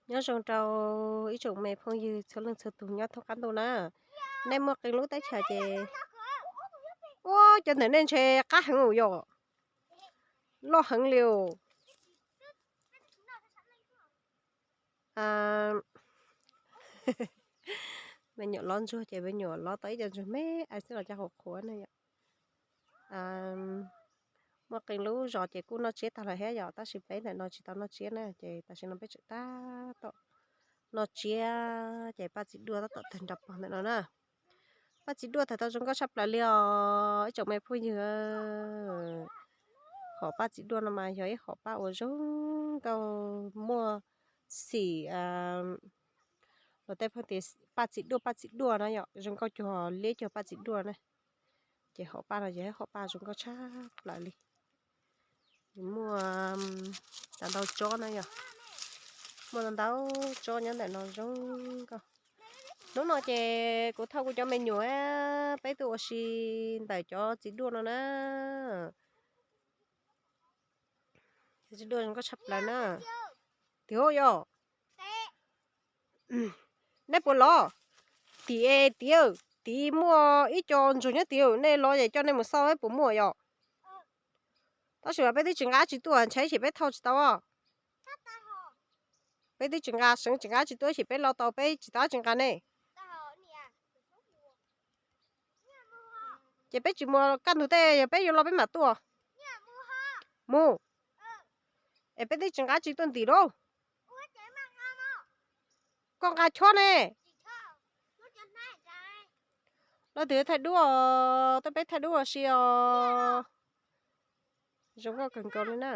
Nyob zoo rau ib tsoom me phooj ywg txhua leej txhua tus nyob thoob qab ntuj na. Nej muaj qee lub teb chaws ces, ua cov ntawm nej ntshe qab heev ua yom, loj heev li os. Me nyuam lob ntsuag ces me nyuam lob tau ib co ntsuag me xwb los cov qhuav qhuav na yom. Muaj qee lub zos ces kuj noj tsiab tag lawm thiab yom, tab sis peb ntawm no tsis tau noj tsiab na, ces tam sim no peb tseem tab tom noj tsiab ces paj txiv duaj tab tom tawg nrov pog ntawm no na. Paj txiv duaj tawg tau zoo nkauj tshaj plaws li os ib tsoom me phooj ywg. Hom paj txiv duaj no mas yog ib hom paj uas zoo nkauj muaj xim, luag tej phooj tias paj txiv duaj paj txiv duaj na yom, zoo nkauj cuag liab cuag paj txiv duaj na. Ces hom paj no ces hom paj zoo nkauj tshaj plaws li. Muaj ntau ntau tsob na yom, muaj ntau ntau tsob nyob ntawm no zoo nkauj. Hnub no ces kuv thauj kuv cov me nyuam peb tuaj ua si ntawm cov txiv duaj no na. Cov txiv duaj zoo nkauj tshaj plaws na. Tim hauj yom, nej puas los? Tim, tim, tim muaj ib co ntsuag nyob tim, nej los es coj nej mus xauj puas muaj yom. Tab sis mas peb twb tsis nqa dab tsi tuaj, ntshai ib chim peb thauj tsis tau. Peb twb tsis nqa, seev tsis nqa dab tsi tuaj, ib chim peb los tau peb tsis tau dab tsi nqa ne. Ces peb tsis mus, kaj ntug tej yog peb yuav los peb mam tuaj. Mus, es peb twb tsis nqa dab tsi tuaj ntim lauj. Koj nqa chob ne. Leej twg thaij duab, tuaj peb thaij duab ua si os. Zoo nkauj kawg nkaus li na.